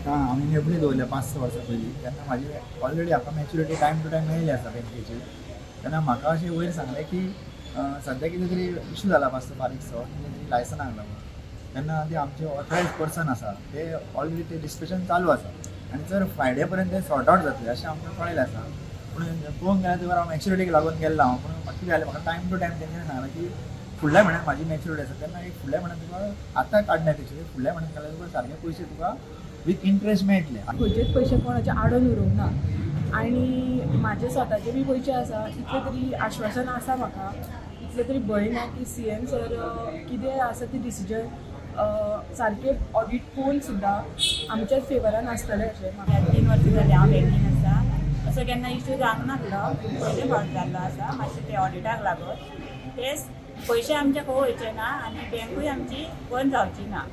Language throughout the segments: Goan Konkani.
आतां आमी एफडी दवरल्या 5-6 वर्सां पयलीं. तेन्ना म्हाजी ऑलरेडी म्हाका मॅच्युरिटी टायम टू टायम मेळ्ळी आसा बँकेची. तेन्ना म्हाका अशें वयर सांगलें की सद्या कितें तरी इशू जाला मातसो बारीकसो, कितें तरी लायसनाक लागून. तेन्ना ते आमचे ऑथरायज पर्सन आसा, ते ऑलरेडी ते डिस्कशन चालू आसा आनी जर फ्रायडे पर्यंत ते सॉर्ट आवट जातले अशें आमकां कळिल्लें आसा. पूण पळोवंक गेल्यार तुका हांव मॅच्युरिटीक लागून गेल्लो हांव. पूण म्हाका कितें जालें, म्हाका टायम टू टायम तेंच्यांनी सांगलें की फुडल्या म्हयन्याक म्हाजी मॅच्युरिटी आसा. तेन्ना एक फुडल्या म्हयन्याक तुका आतां काडनाय पयशे, फुडल्या म्हयन्याक काडल्यार तुका सारके पयशे तुका विथ इंट्रस्ट मेळटले. खंयचेच पयशे कोणाचे आडोवन उरूंक ना आनी म्हाजे स्वताचे बी पयशे आसा. इतलें तरी आश्वासन आसा म्हाका, इतलें तरी भंय ना की सीएम सर कितें आसा ती डिसिजन सारकें ऑडिट पळोवन सुद्दां आमच्याच फेवरान आसतलें अशें म्हाका. ह्या 3 वर्सां जालीं हांव बँकीन आसा. असो केन्ना इश्यू जावंक नासलो. पयले फावट जाल्लो आसा. मातशें ते ऑडिटाक लागून ते पयशे आमचे खंय वयचे ना आनी बँकूय आमची बंद जावची ना.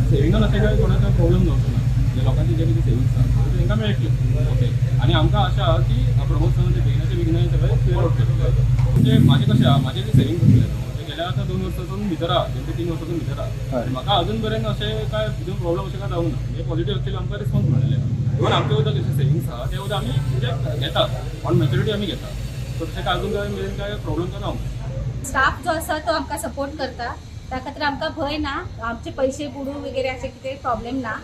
सेविंगान अशें काय कोणाचो प्रॉब्लेम जावचो ना. म्हणजे लोकांचे जे कितें सेविंग्स आसा ते तांकां मेळटले, ओके. आनी आमकां आशा आहा की प्रमोद सरान ते बेगिनाच्या बेगीन सगळें क्लियर आउट करतले. म्हणजे म्हाजें कशें आहा, म्हाजें जे सेविंग्स आसलें न्हू, ते गेल्या आतां 2 वर्सांसून भितर आहा, 2 ते 3 वर्सांसून भितर आहा आनी म्हाका अजून पर्यंत अशें काय भितून प्रॉब्लम अशें काय जावंक ना. म्हणजे पॉझिटिव्ह एक्चुअली आमकां रिस्पॉन्स मेळिल्ले आहा. इवन आमचे सुद्दां जशे सेविंग्स आहा, ते सुद्दां आमी म्हणजे घेतात, ऑन मॅच्युरिटी आमी घेतात. सो तशें काय अजून काय मेरेन काय प्रॉब्लम काय जावंक ना. स्टाफ जो आसा तो आमकां सपोर्ट करता. त्या खातीर आमकां भंय ना. आमचे पयशे बुडू वगैरे अशें कितें प्रॉब्लेम ना.